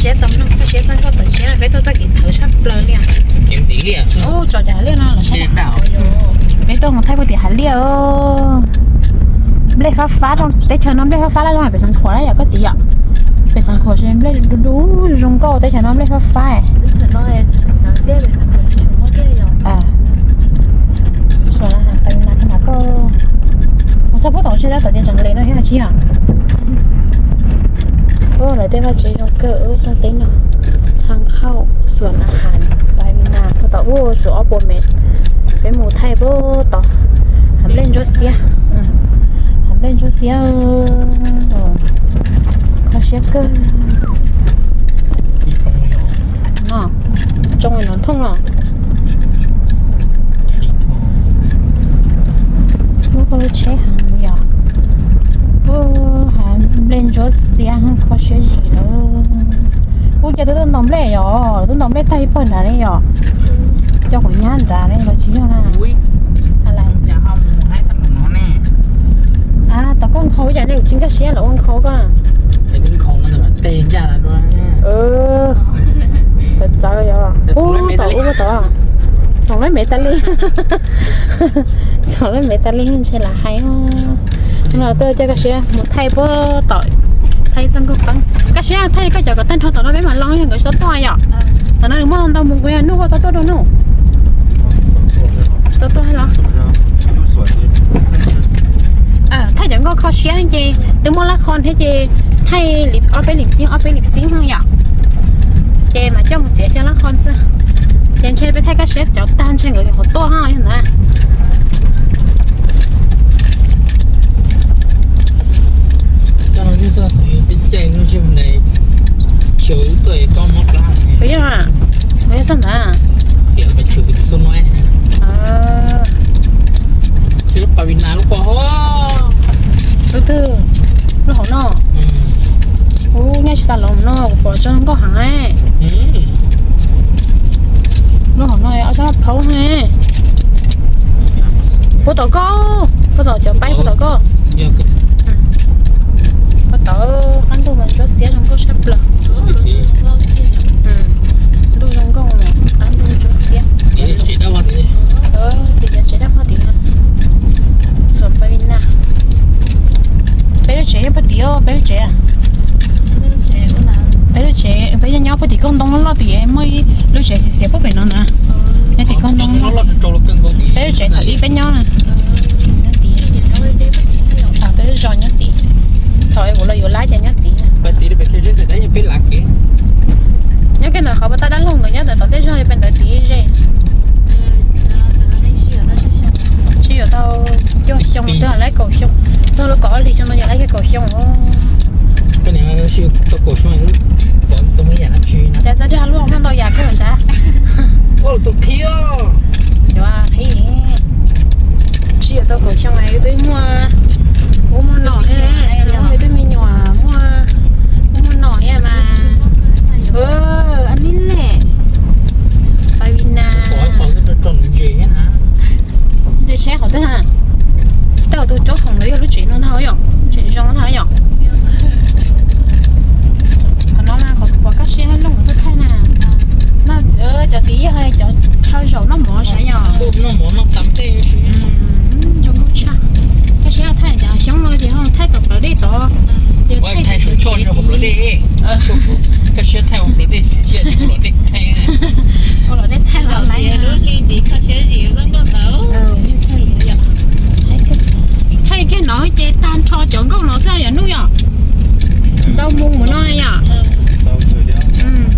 Ces tau mloog koj siab txoj nkauj tawm tshiab, peb tuaj txoj kev thawv tshaj plaws li. Ub, tso cas liaj no los sab. Peb tuaj mus thaij puag tim hav liaj. Nplej fab fab, teb chaws no nplej fab fab laj zoo pem Xeev Khuam na yom koj txiv yom. Pem Xeev Khuam ces nplej du du zoo nkauj, teb chaws no nplej fab fab. Mus txog puag tom tsev dab tom tias tseem le no thiab tsis yog. Lawv tej vaj tsev zoo kawg, ub, rooj teb no, thaj qhauj, xuas na has, pais na puag tom ub xuas ob puas mev. Peb mus thaij puag tom hav nplej ntsuab xiab, hav nplej ntsuab xiab, kho siab kawg. No, tsoo no thooj no. Muab koj lub tsheb heev yom. Ub, hav nplej ntsuab xiab kho siab zim lawm. Ub, cas twb tuaj ntaus nplej yom, twb ntaus nplej tag ib pawg nrad li yom. Cov quav nyab nrad li los tsis yog na. Tom koj nkhaus ib yam li kuv tsis nkag siab los ua nkhaus koj na. Txawv txawv yom. Ub, tom ub tod, xoom lab mev tas li. Xoom lab mev tas li ntshe lam hais. Los tuaj coj koj siab mus thaij puag tom, thaij txoj nkauj poob. Koj siab thaij koj cov kom tag nrho tom no peb mam los, yog nkawd tsis tau tuaj yom. Tom no nws muaj ntau mus kuv yog hnub ua tau tuaj rau hnub. Tsis tau tuaj los. Thaij cov nkauj kho siab ces twb muaj lab qho thiab ces thaij ob peb lim xib, ob peb lim xib no yom. Ces mas coj mus txiav xya lab qho xwb. Ces ntshe peb thaij koj siab cov tag ntshe nkawd qhuav tuaj ho yog ntawd. Kuv yog, kuv yog txog ntawd. Lub twg? Lub hauv no. Ub, nyaj tsis tas los no kuv pom tso nkauj heev. Lub hauv no ob tsob phaub ne. Puag tom koj, puag tom cov paib puag tom koj. Puag tom qab ntuj mas ntsuab xiab zoo nkauj tshaj plaws. Ntuj zoo nkauj, qab ntuj ntsuab xiab. Tim cov tsev dab qhuab tim no. Xuas pab vib naj. Peb lub tsev nyob puag tim, peb lub tsev. Peb lub tsev, peb nyob puag tim koog ntoo loj loj tim, muaj ib lub tsev xiav xiav puag pem no na. Nyob tim koog ntoo loj. Peb lub tsev thaum ub peb nyob na. Nyob tim. Peb lub zos nyob tim. Thaum kuv los yuav lab ces nyob tim. Nyob kiag ntawm qhov pas tag dab laug ntawd, nyob ntawm tom tej zog pem ntawd tim ze. Sib yuav tau cuaj xyoo twb lawm kaum xyoo, txog lub kaum ob hlis xyoo no yog lawm kaum xyoo. Cas txog dag luaj muaj ntau yam kawg sav. Yuav qhib, sib yuav tau kaum xyoo twb muaj ub muaj no thiab, twb me nyuam muaj ub muaj no thiab mas. Ab nib lem, pais Vib Naj. Ntses tsheb qhov twg? Tej tus tsob khoom ntawd yog lub tsev no ntag yom, tsev zoo ntag yom. Qhov no mas qhov kuv pom koj siab looj tuaj thaij na. No cov tid yog cov chaw zaum noj mov sav yom. Zoo nkauj tshaj. Koj siab thaij cov xyoob no ces ho thaij tom plawv dej tod. Ces thaij, ua los dej thaij los laiv. Thaij kiag no ces tag nrho cov nkauj no xwb yom Nuj yom. Ntau mus mus no yom.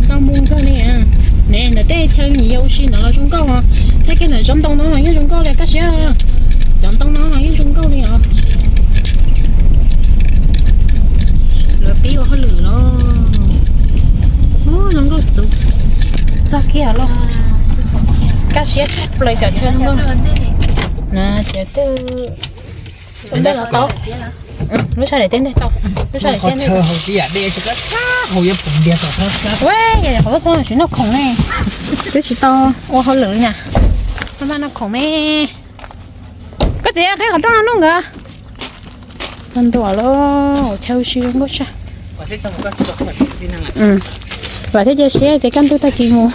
Ntau mus kawg li. Ne ntawm tej chaw nyiam ua si ntawd los zoo nkauj. Thaij kiag ntawm tsob ntoo no los yeej zoo nkauj li koj siab. Cov ntoo no los yeej zoo nkauj li os. Lawv pib ua hauj lwm los. Ub, zoo nkauj xwb. Txog kiag los. Koj siab tshaj plaws cov chaw zoo nkauj. Na, ces twb, lub sab daim teb nteg tau. Lub sab daim teb nteg tau. Ua, yog qhov lub txob tsis noj khoom ne. Twb tsis tau ua hauj lwm li na. Maj maj noj khoom me. Koj txiv qhib qhov rooj no Nuj nkawd. Tag ntua lawm, chaw ua si zoo nkauj tshaj. Vam thiab cia siab tias kaj ntug tag kis mus.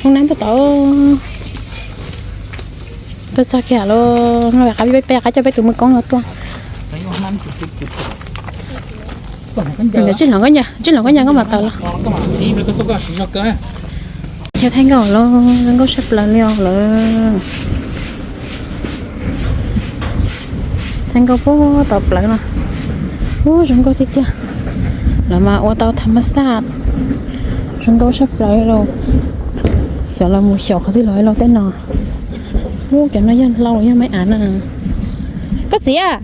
Hoob nab npaj tau tuaj txog kiag lawm, no qab peb qab coj peb tus mwj koob no tuaj. Tsis hloov koj nyas koj mam taws los. Yog thaij nkauj los zoo nkauj saj plaws li os lawm. Thaij nkauj puag tom plawv no. Ub, zoo nkauj tiag tiag. Lawv mas ua tau tham mas xaj, zoo nkauj saj plaws li. Xyov lawv mus xyaum qhov twg los lauj tej no. Ub, cov no yog hlau los yog maiv av na? Koj txiv,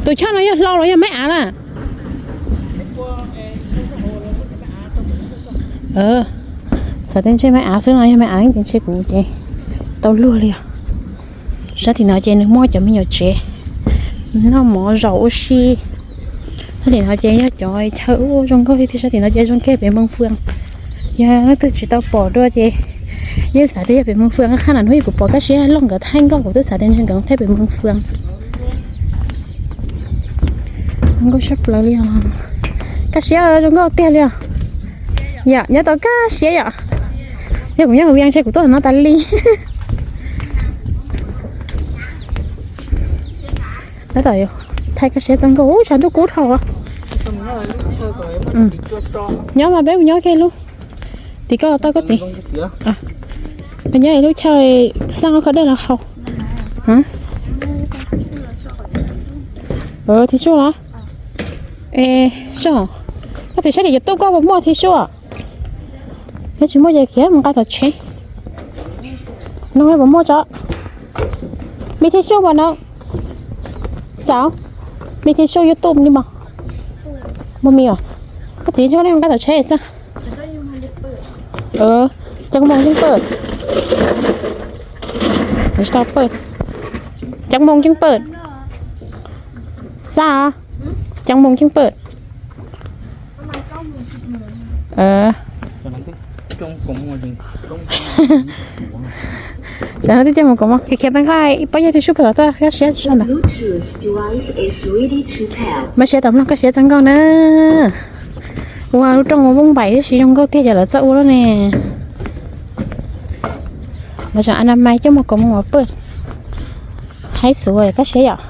tus choj no yog hlau los yog maiv av na? Xav tias ntshe maiv av xwb no, yog maiv av ces ntshe kuv ces tau luag li os. Sab tim no ces nws muaj cov me nyuam tsev noj mov zaum ua si. Sab tim no ces yog cov chaw ub zoo nkauj tiag tiag, sab tim no ces zoo kiag pem Moos Fwm. Yog leej twg tsis tau pom dua ces yeej xav tias yog pem Moos Fwm. Qhab no hnub ib kuv pom Kaj Siab Looj nkawd thaij nkauj, kuv twb xav tias ntshe nkawd thaij pem Moos Fwm. Zoo nkauj saj plaws li os. Kaj Siab zoo nkauj tiag li os. Yom, nyob tau Kaj Siab yom. Yog kuv nyob Hmoob Vias ntshe kuv tuaj no tas li. Tab tom thaij Kaj Siab txoj nkauj, ub, tshav ntuj kub dhau. Nyob mas peb mus nyob kiag lub tim koj los tau koj txiv. Nyob lub chaw xaj kho dej los haus. Thiab suj los? Koj txiv saib ces yuav tuaj koj puas muaj thiab suj? Yog tsis muaj ces khiav mus nqa tom tsheb. No puas muaj tso? Me thiab suj puas no? Xav me thiab suj YouTube li mas. Muaj me os. Koj txiv, koj nqa tom tsheb xwb. Cov moos yeej pawj. Tsis tau pawj. Cov moos yeej pawj. Xav, cov moos yeej pawj. Tsam no twb coj mus kom mog, khiav khiav peb nqa ib pob yawg thiab suj pem tod tuaj, Kaj Siab tso ntawd. Maj Siab tau mloog Kaj Siab txoj nkauj na. Ua lub rooj ua vooj npaim tib si zoo nkauj tiag, cov lawv txawj ua lub ne. Lawv tseem a na mais coj mus kom mus ua pawj. Haib xwb Kaj Siab yom.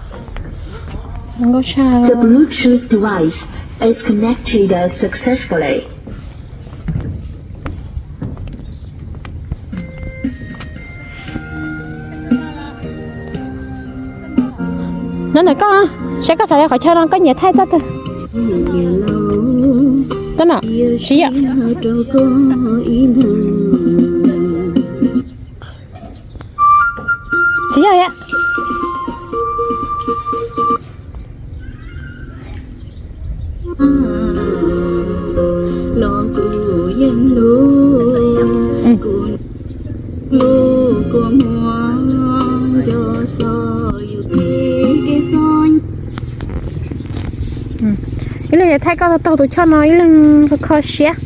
Zoo nkauj tshaj. The Bluetooth device is connected successfully. No ntawm koj, saib koj xav li qhov chaw no koj nyiam thaij txoj twg. Tsis yog, tsis yog. Ib leeg yuav thaij koj taug tus choj no, ib leeg kho kho siab.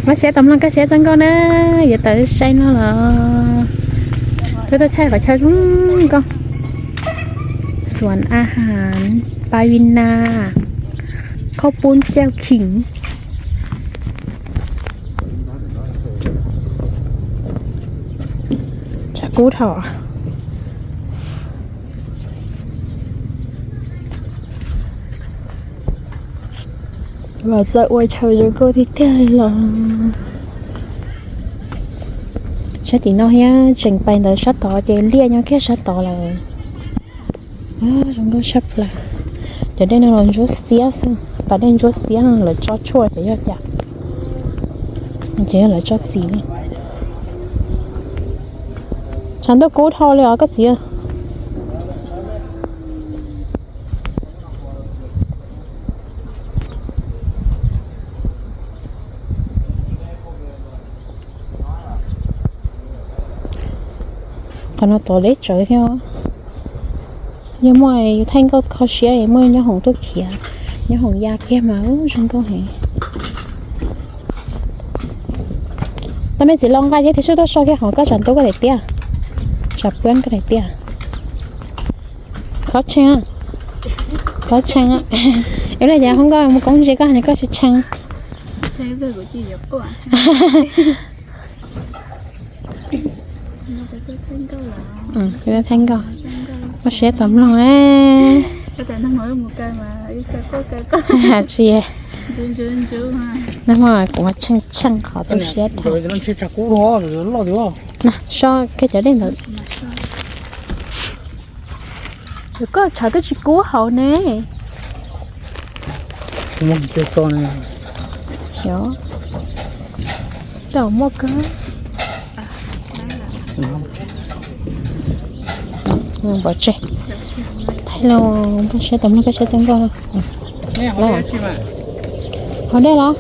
Maj Siab tau mloog Kaj Siab txoj nkauj na, yuav tawm saib no los. Peb tuaj thaij qhov chaw zoo nkauj. Xuan a has, pa vi na, khauj pub cauj khim. Tshav kub dhau. Los txawj ua chaw zoo nkauj tiag tiag li los. Sab tim no thiab tseem pais ntawd sab tod ces liaj nyob kiag sab tod lawm. Zoo nkauj tshaj plaws. Cov dej no los ntsuab xiab xwb, pas dej ntsuab xiab lawv tso tshuaj ces yog cas. Ces yog lawv tso txiv li. Tshav ntuj kub dhau li os koj txiv. Qhov no tod deb tsawv thiab. Yog muaj yus thaij nkauj kho siab es muaj nyob hoom tuaj khiav, nyob hoom ya kiag mas zoo nkauj heev. Tau me txiv los nqa thiab thiab sub tuaj so kiag qhov koj tshav ntuj koj daim tiab, tshav puab koj daim tiab. Txhob tshee, txhob tshee. Ib pliag ces hu nkauj mus koob ntsia koj, koj tsis tshee. Thaij nkauj, muaj siab tau mloog. Tsis, nag hmo kuv mas tsheej tsheej qhov tu siab dhau. Sob kiag cov dej ntawd. Koj tshav twb tsis kub hauv ne. Xyov, tau muaj kawg. Pov tseg. Thaij los muaj siab tau mloog koj siab txawj nkauj. Haus dej los?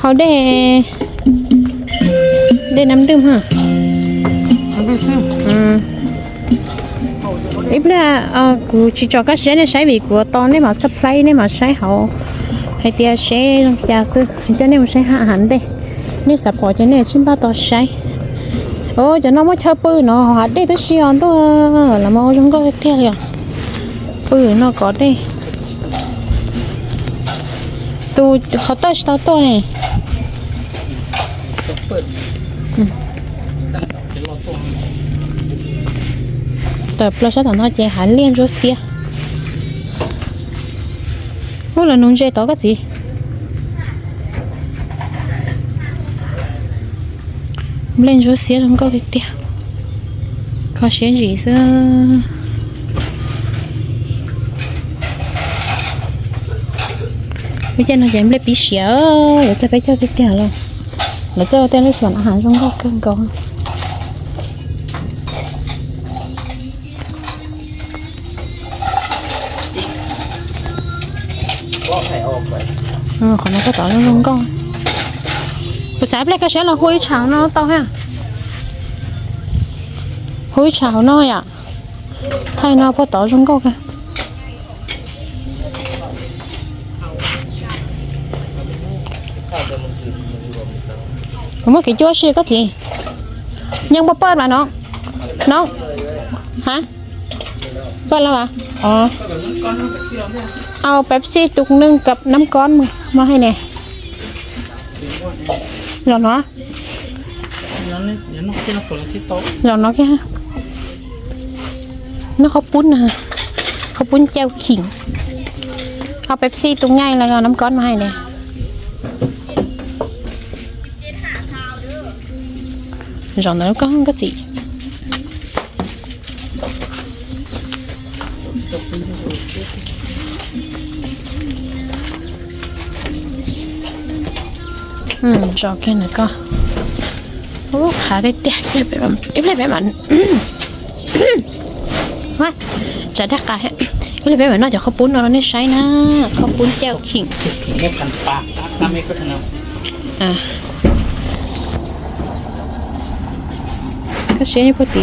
Haus dej, dej nab dwj ha. Ib pliag kuv tsis tso koj siab nej saib vim kuv tos nej mam subscribe nej mam saib hauv hais tias seb zoo cas xwb coj nej mus saib hav ntej. Nej xav pom ces nej tsis npaj tos saib. Cov no muaj chaw pw no hav dej twb si os ntuj, los mas ua zoo nkauj tiag tiag li os. Pw no kov dej. Tus qhov tawj tsis tau tuaj ne. Tawm plaws sab tom no ces hav liaj ntsuab xiab. Ub, lawv nuv ntses tod koj txiv. Nplej ntsuab xiab zoo nkauj tiag tiag. Kho siab ntsis xwb. Lub caij no ces nplej pib siav, yuav txog peb caug tiag tiag los. Lawv txawj ua tej lub xwm as zoo nkauj kawg nkaus. Qhov no koj tod zoo nkauj. Kuv xav pliag koj siab los hu ib tshav hauv no tau ha. Hu ib tshav hauv no yom. Thaij no puag tod zoo nkauj kawg. Kuv muab kev cuab si koj txiv. Nyeej puas pawj mas no? No. Ha? Pawj lawm as? Au Pepsi tus neeg cặp nắm cón mog hais ne. Los no. Los no kiag. Noj qhaub pub na, qhaub pub ncauj khim. Au Pepsi tus neeg cặp nắm cón mog hais ne. Zaum ntawd koj koj txiv. Tso kiag ntawm koj. Ub, qhav tiag tiag, ib pliag peb mam, ib pliag peb mam, tsam dab qas, ib pliag peb mam noj cov qhaub pub no rau nej saib na, qhaub pub ncauj khim. Koj siab puag tim.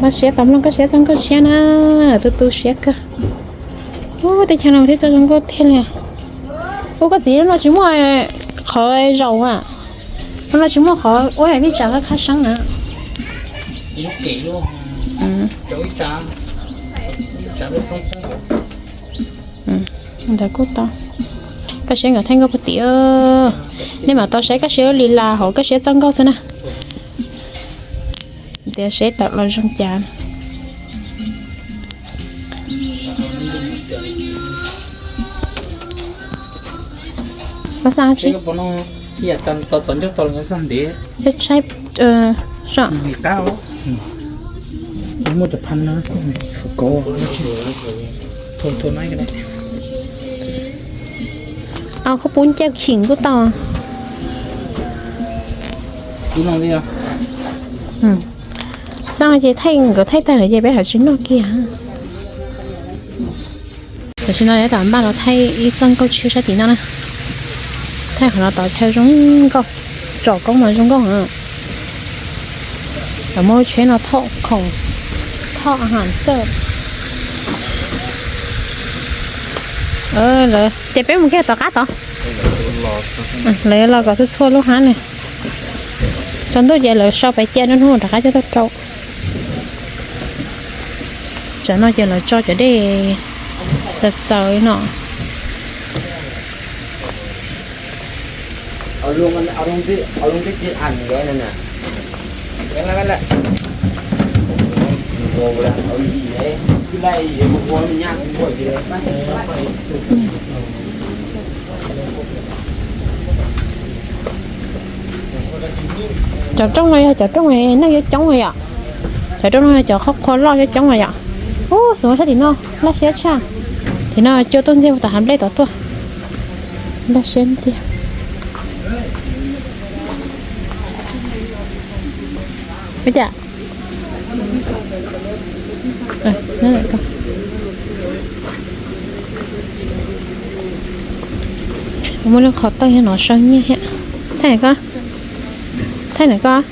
Koj siab tau mloog koj siab txoj nkauj tshiab na, tu tu siab kawg. Ub, teb chaws no thiab txoj zoo nkauj tiag li. Ub, koj txiv, lub no tsis muaj qhov zaum a, lub no tsis muaj qhov ua vij tsam khab seeb na. Ntawd kuj tau. Koj siab nkawd thaij nkauj puag tim. Nej mam tau saib koj siab li las hauv koj siab txoj nkauj xwb na. Tias seb tawm los zoo cas. Pab xaj tsis. Peb tsaib, muaj cov phab no, ko, thua thua no. Au, qhaub pub ncauj khim kuj tau. Xaj ces thaij, nkawd thaij tag lawm ces peb ho tsis noj kiag. Tam sim no yuav tau npaj los thaij ib txoj nkauj tshiab sab tim no na. Thaij qhov no tod chaw zoo nkauj, tsom koob mas zoo nkauj na. Lawv muab lub tsheb no thauj khoom, thauj a has xwb. Lawv ces peb mus kiag tom qab tod. Lawv los kom txhua txhua lub hab ne. Tsaus ntuj ces lawv sau pais cia, nruab hnub rov qab coj tuaj rau. Tsam no ces lawv tso cov dej txaws txaws li no. Cov rooj no yog cov rooj neeg yuav coob yom. Cov rooj no yog cov qhov qhua loj yuav coob yom. Ub, xus sab tim no laj siab tshaj. Tim no cua tuaj ntxiag tom hav nplej tod tuaj. Laj siab ntxiag. Ua cas? Muaj lub qhov tawj no sau nyiaj thiab. Thaij na koj. Thaij na koj.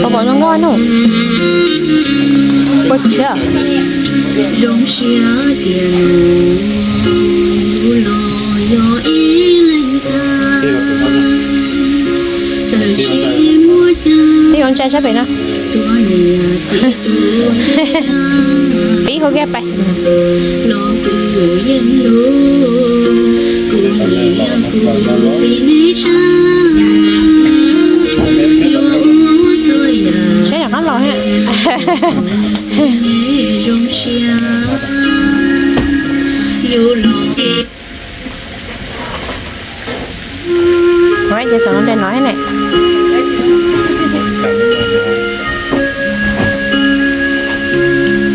Puas pom zoo nkauj no? Puas tshia? Zoo siab tias nws los yog ib leeg tag. Txawm tsis muaj cai. Tib zoo ntshai sab pem no. Pib hu kiag pais. Saib yog qab los thiab. Ua ces saum no nres no thiab ne.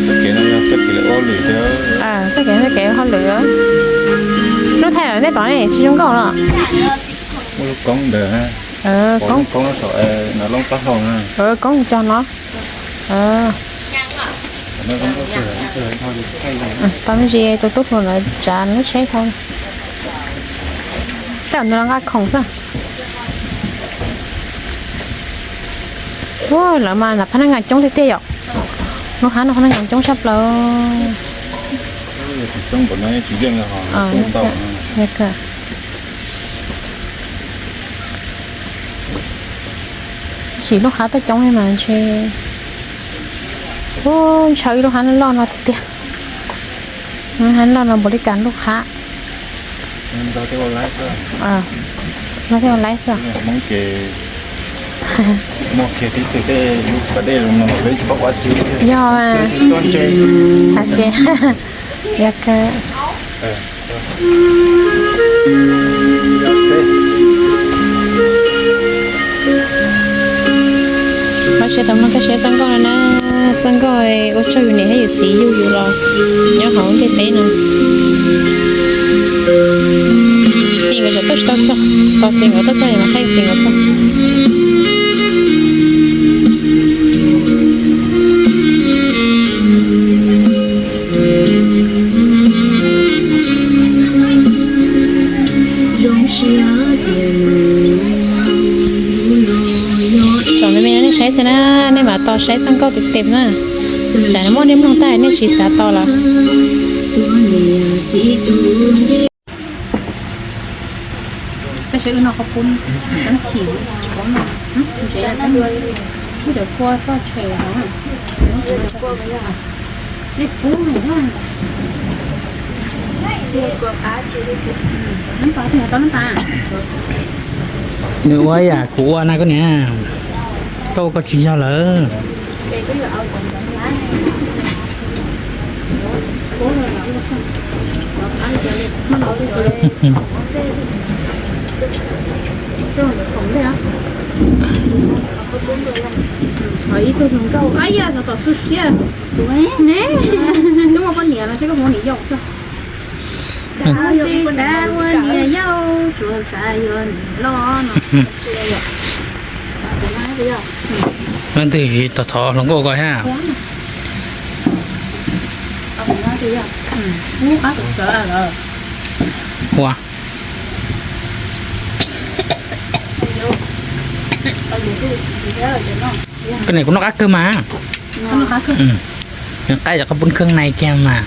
Txoj kev no yog txoj kev ua hauj lwm thiab. Txoj kev, txoj kev ua hauj lwm. Lub thaij nej tom ne tsis zoo nkauj los? Muaj lub koob ntawd, koob, koob saum no loob taub hau na. Koob cog no. Tau me ntsis tus tub hluas lawv tsav lub tsheb dhau. Tej zaum nws los nqa khoom xwb. Lawv mas nram phab nab nkas coob tiag tiag yom. Lub hab no phab nab nkas coob tshaj plaws. Sim lub hab tuaj coob li mas ntshe, ub, ntshaw ib lub hab loj no tiag tiag. Hab loj no npaum li cas lub hab. Nrog thiab ua laib xwb. Yog, yog kawg. Los sis tau mloog kaj siab txoj nkauj no na, txoj nkauj ua tsaug yus niam thiab yus txiv yug yus los nyob hauv ntiaj teb no. Xis nkawd tseem tuaj tsis tau txog, tos xis nkawd tuaj txog es mam thaij xis nkawd txog. Tsoom me me no nej saib xwb na, nej mam tos saib txoj nkauj tes tes na. Tsam no muaj nej mloog tag nej tsis xav tos lawm. Tab sis wb noj qhov pub, tseem khim, tseem ntsev, ib cov kua txoj tshem hov, nej pub nws thiab. Nab pas, tau nab pas. Nws ua yam kuv ua na koj niam, koj ua koj tsis yog lawm. Ib tug hluas nkauj, ay, yog tom xwb tiag. Twb muaj poj niam no, seb koj muab niam yau tso. Ua ntsis dab ua niam yau, tsuas xav yuav niam loj no. Leej twg thov thov hluas nkauj ko thiab. Ua, koj niam kuv noj qab kawg mas. Nws qaib cov qhov pub kheej nai kiag mas.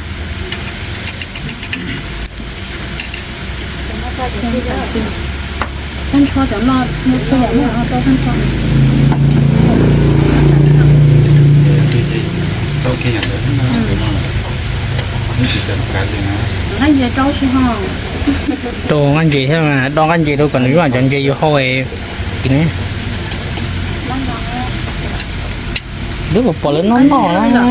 Rau nqaij ntses thiab mas, do nqaij ntses rau kom nws zuaj cov ntses yus hau tim ne. Twb pom lawv noj noj na.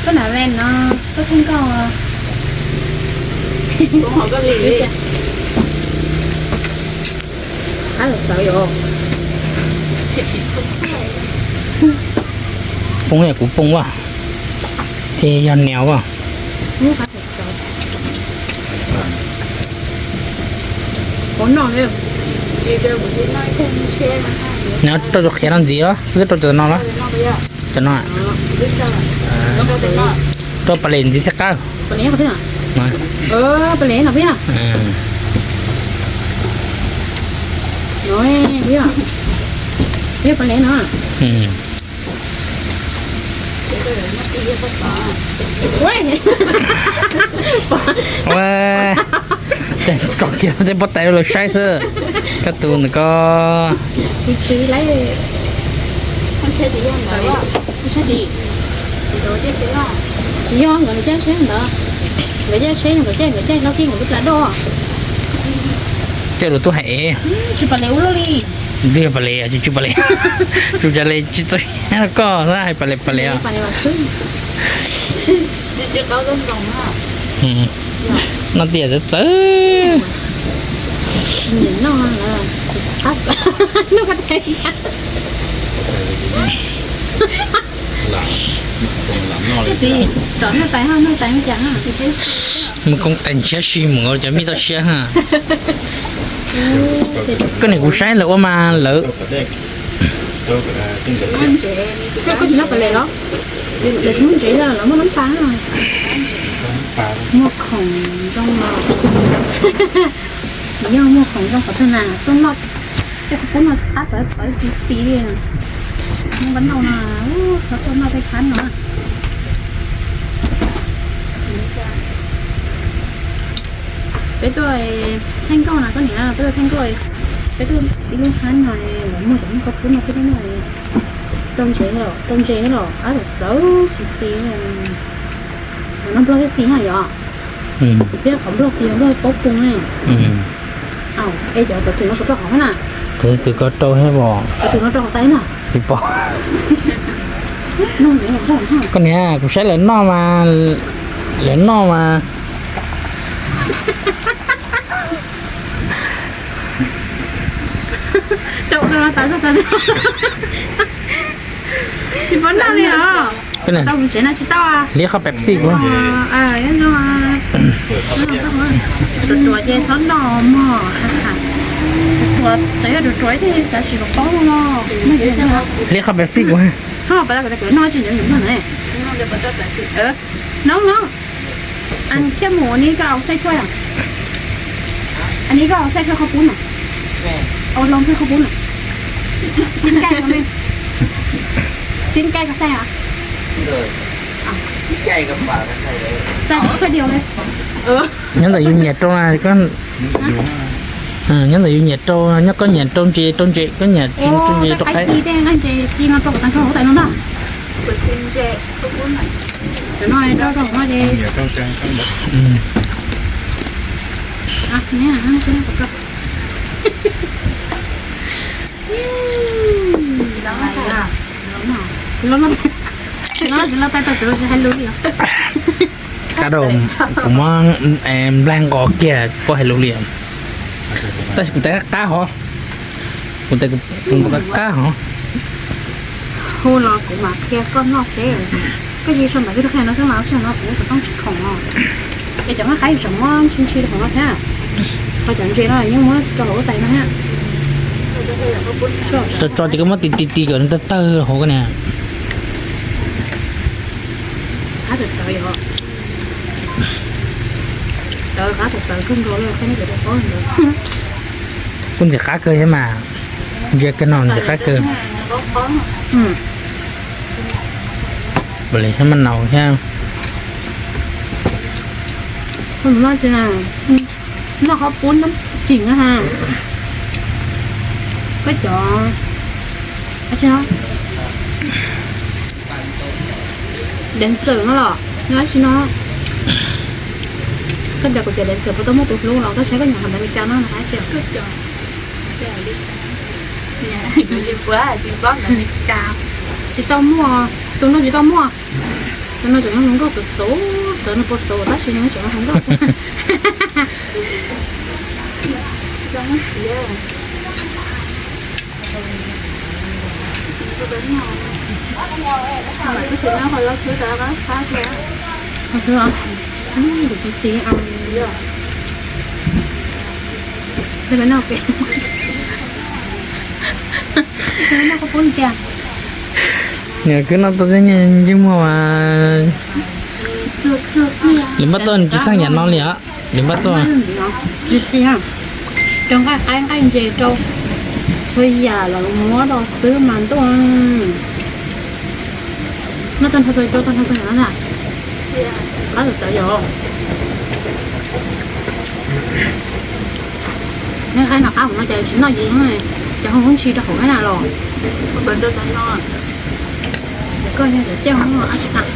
Koj na ven no, koj kheej koj. Poob yog kuv poob as, ces yog niam as. Nws rau cov qhiav no ntxiv los twb rau cov no los? Cov no. Rau pas les ntxiv thiaj qab. Tso kiag tej pob tais rau lawv saib xwb. Koj tus ntawm ko. Tsis yog nkawd caij tsheb ntawd, nkawd caij tsheb nkawd caij nkawd caij hlob kij nkawd lub plas doj. Caij lus tub hais es. Tsis pas les ua luaj li. Twb yog pas les tsis tsis pas les. Tsis cas les tsis txawj koj hais pas les pas les. Noj tiag txawv txawv. Mus koob tais ntshiab si mus cov mij toj siab ha. Koj niam kuv saib lawv ua mas lawv. Koj tsis noj pas les los? Lawv hnub ntsev los muaj nab pas, muaj khoom zoo no. Yog muaj khoom zoo qhov twg na tuaj noj tej qhov pub no qab txawv txawv tsis xis li. Muaj npab noj no, xav tuaj noj tej qab no. Peb tuaj thaij nkauj no koj niam, peb tuaj thaij nkauj, peb tuaj ib lub hab no, lawv muag cov niag qhov pub no peb tuaj noj. Rau ntsev los, rau ntsev los qab txawv tsis xis. Qhov no nplog thiaj xis na yom. Thiab qhov nplog xis nplog paub poo ne. Es cov tawv twm no puas rau hauv na? Tawv twm ko rau thiab os. Tawv twm no rau hauv tas na. Tsis paub. Koj niam, kuv saib lawv noj mas, lawv noj mas. Tsis paub noj li os. Tau mus tsev no tsis tau. Liab qhov Pepsi kuv. Ruam ruam ces txhob noj mog. Ruam ruam, txawm yog ruam ruam thiaj xav sim kom paub no. Liab qhov Pepsi kuv. Ho pas tas kuv noj tsis ntev noj na. Noj no. Thiab mus ni koj au xaij thuaj. An ni koj au xaij thuaj qhov pub no. Au loo thuaj qhov pub no. Xib nkaij ko, xib nkaij ko xaij os. Xaij thuaj diaus li. Nyob ntawm yus nyiam rau na, nyob ntawm yus nyiam rau, nyob koj nyiam rau ntses rau ntses, koj nyiam rau ntses rau qaib. Ci no rau kom tag nrho huab tais no ntag. Cov no rau rau no ces. Qab rau kuv muab nplaig nqos kiag puab hais lus li. Tab sis kuv tais qab qab hov, kuv tais kuv qab qab hov. Hu los kuv mam qhia koj noj seb. Koj cia li sau ntawv peb rau qhia no xwb mas, ua tsis yog no kuv xov tooj tsis khoom no. Es cov nqaij qaib tseem muab ntshi ntshi rau hauv no thiab. Ho cov ntses no yeej muab rau hauv lub tais no thiab. Tso tso ces koj muab ti ti ti kom nws tawg tawg hauv ko niam. Qab txawv txawv yom. Txawv qab txawv txawv kawg nkaus li, koj muab cov rau paub ntawd. Kuj ntxim qab kawg thiab mas. Ntsia kawg no ntxim qab kawg. Li thiab maj naus thiab. Noj qhov pub nab cim na ha. Koj cov dancer no los nyob si no. Koj tias kuv cov dancer puas tau muaj tus hlub los koj saib koj nyob qhov ntawd li cas no na hais tsis. Tsis tau muaj, tus no tsis tau muaj. Tus no tseem nyob hluas nkauj xwb xwb, xav nws puas xav tab sis nws tseem nyob hluas nkauj xwb. Nws kwv noj tau tej niag ntsej muag mas. Lwm npaj tuaj nws tsis xeeb yam no li os. Lwm npaj tuaj. Rau nqaij qaib nqaij ntses rau txhua yam los muab rau xwb mas ntuj. Noj tag nrho txhua, rau tag nrho txhua yam no na. Qab txawv yom. Nqaij qaib no qab hauv no ces tsis noj yus, ces ho muab ntshi rau hauv na los. Koj yog cov caij ho muaj dab tsi qab.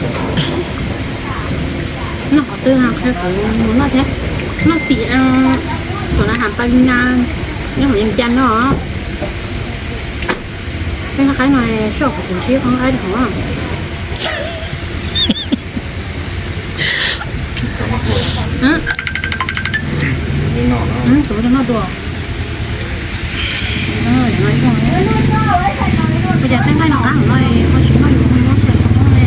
Noj qhov twg qhia kuv mus noj thiab. Noj tim xom na has pa na, nyob hauv Yees Cas no. Peb nqaij qaib no soj kuv tsis ntsib qhov nqaij rau hauv. Kuv noj dua. Ua cas tej nqaij no qab hauv no ho tsis noj yus ho muab xyaw tau ne.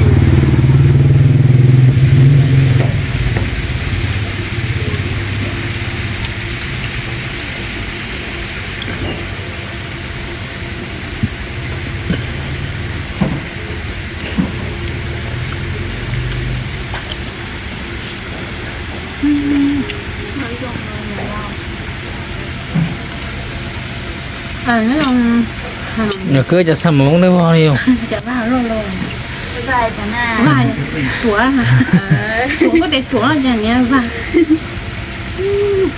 Nws kwv cov xav mus lub vog li. Ruam, ruam, kuv tias ruam ces niag vaj.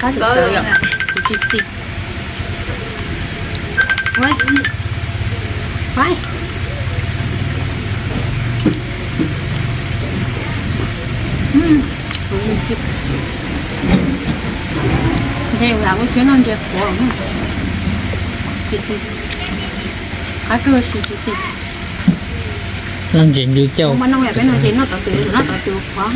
Qab txawv yom, kuv tsis xis. Nthe ua lub siab noj ntses qhuav, tsis xis. Qab kawg tsis xis. Noj ntses ntsw cauj. Hmoob Nplog yam peb no ces noj tov twg, noj tov twg qhuav.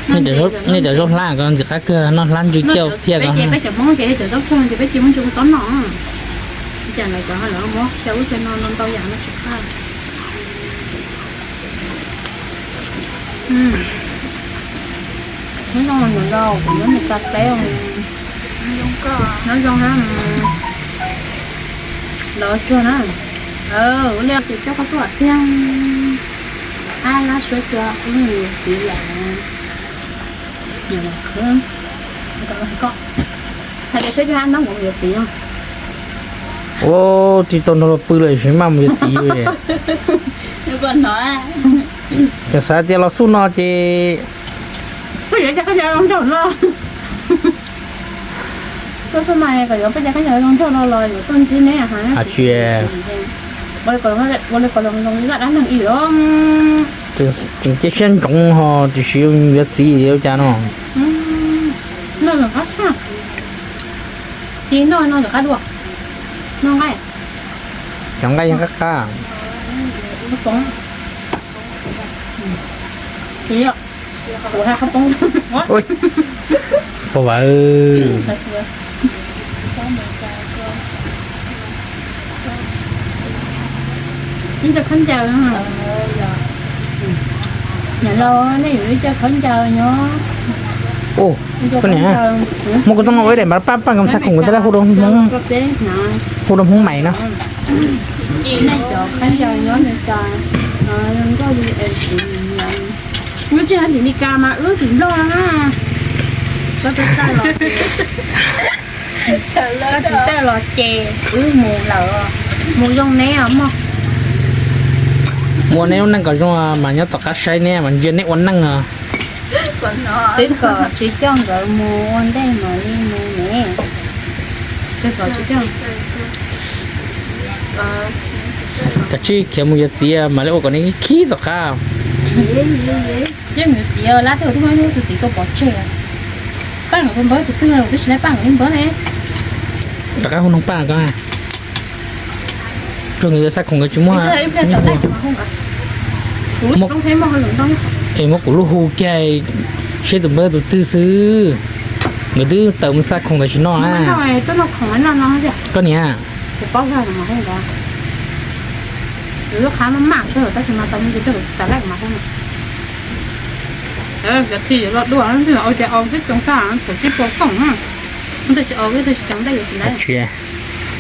Nej cov zaub hlab ko ntxim qab kawg, noj hlab ntsw cauj phiaj ko. Peb ces peb cov Hmoob ces cov zaub tsag ces peb ces muab ntsis ua txob noj. Cas lawv cov lawv muab xyaw ub xyaw no ntau yam no tsis qab. Nyob zoo, nyob zoo, nyob zoo na. Los tsuag na. Ua li ces coj koj tuaj tiag. Ab lab suab cua ib yam txiv lawm. Hais tias seb coj ab ntab mus yuav txiv no. Ua tsis tau nrog luag pw lawm, tsis maj mus yuav txiv li. Cov xav tias los xub no ces koj yuav cov khaub ncaws zoo nraug no. Tuaj xub no kom yuav peb cov khaub ncaws zoo nraug no los yuav tuaj ntsib neb. Tsis, ua li kom zoo zoo zaj dab neeg ib yam. Tseem cia siab ntsoov ho tiam sis yuav txiv yuav cas no. Noj qab tshaj. Ces noj no rov qab dua. Noj nqaij. Cov nqaij yeej qab qab. Kuv hais qhov poob. Pov vawv. Ua Ib co khaub ncaws. Nyob laus, nej yuav ib co khaub ncaws nyob. Koj niam, muab kuv tub no ua ib daim npav paj, paj nkaus xa khoom kuv tej lab hu rau Hmoob, hu rau Hmoob mais no. Nej cov khaub ncaws nyob Meskas, nkauj li es kuv, nyob tsis hais tim Meskas mas wb tim Nplog na. Koj txawj los ces, koj tsis txawj los ces wb mus lawm, mus zoo neb os mog. Mus ua neb lub neej kom zoo mas nyob tom qab saib neb mas ntsia neb ua neej os. Twb kom tsis coj nkawd mus ua ntej mas li mus ne. Twb kom tsis coj. Kav tsij khiav mus yuav txiv mam li ua kom neb khib tom qab. Tsis mus yuav txiv, lab twb tus txiv tuaj pov tseg. Paj nkawd tus npawb tus twg, twb tsis laib paj nkawd tus npawb ne. Rov qab hu noog paj ko. Tsuas nkawd yuav xa khoom nkawd tsis muaj. Es muab kuv lub hu kiag, seb tus npawb tus twg xwb. Nkawd twb tawm mus xa khoom tam sim no. Koj niam,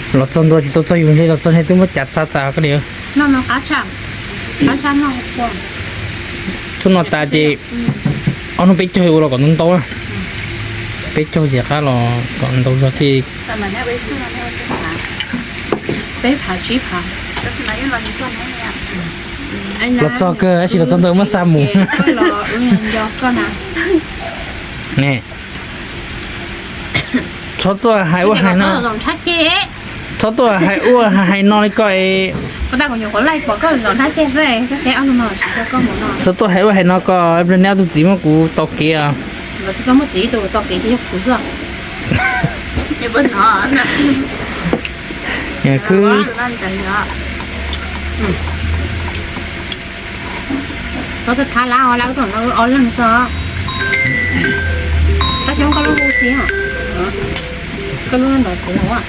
los txog ntua tsis tau txog yus ntshe los txog ntua twb muab cav xa tas koj niam. Txog no tas ces ob hnub peb caug ua los kom ntau ntau, peb caug ces qab los kom ntau zog thiaj. Los txog kawg tab sis los txog ntawd muab xa mus. Ne, txhob tuaj hais ua hais no, txhob tuaj hais ua hais no li koj es. Txhob tuaj hais ua hais no koj, neb ob tug txiv muab kuv tau kev os. Txhob tuaj thab lab os, lab tom no ob leeg xwb. Tab sis muab koj lub hu xwb, koj lub ntawd txiv los.